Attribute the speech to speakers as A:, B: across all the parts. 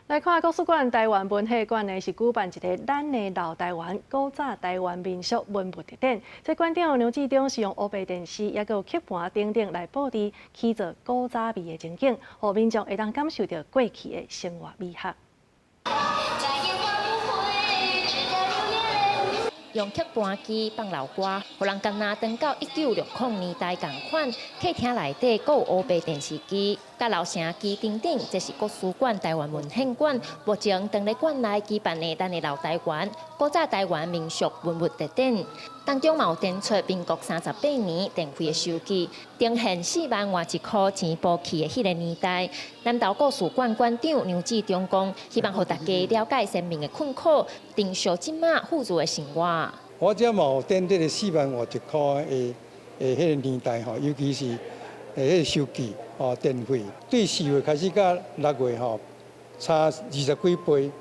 A: 來看國史館臺灣文獻館呢，是舉辦一个咱的老臺灣古早臺灣民俗文物特展。這館長梁志忠是用烏白電視，抑閣有曲盤等等來布置，起造古早味的情景，予民眾會當感受著過去的生活美學。
B: 用曲盤機放老歌，予人敢若轉到1960年代仝款。客廳內底閣有烏白電視機、佮留聲機等等，這是國史館臺灣文獻館目前佇咧館內舉辦的咱的老臺灣古早臺灣民俗文物特展，當中嘛有展出民國38年電費的收據，呈現4萬外一箍錢無去的彼个年代。南投故事館館長梁志忠講，希望予大家了解先民的困苦，珍惜這馬富足的生活。
C: 我這嘛有展這个4萬外一箍的彼个年代吼，尤其是彼个收據哦，電費對4月開始到6月吼，差20幾倍。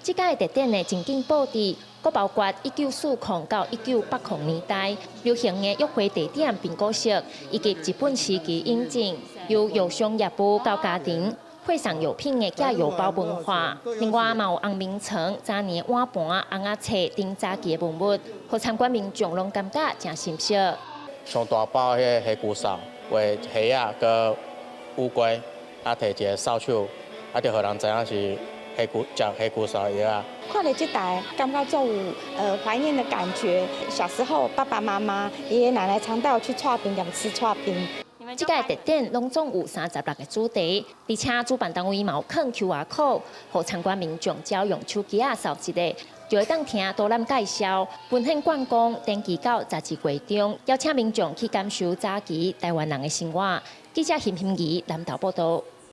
B: 這擺特展的情景布置，閣包括1940到1980年代流行的約會地點蘋果色，以及日本時期引進由藥商業務到家庭配送藥品的寄藥包文化。另外嘛有紅明床、早年碗盤、尪仔冊等早期的文物，予參觀民眾攏感覺誠新鮮。
D: 上大包彼个火鍋掃，畫蝦仔佮烏龜，啊，提一个掃帚，啊，就予人知影是火鍋食火鍋燒藥仔。
E: 看著這台，感覺足有懷念的感覺。小時候爸爸媽媽、爺爺奶奶常帶我去剉冰店吃剉冰。
B: 這擺特展攏總有36個主題，而且主辦單位嘛有囥 QR code，予參觀民眾只要用手機仔掃一下，就會當聽導覽介紹。文獻館講，展期到12月中，邀請民眾去感受早期臺灣人的生活。記者邢欣怡南投報道。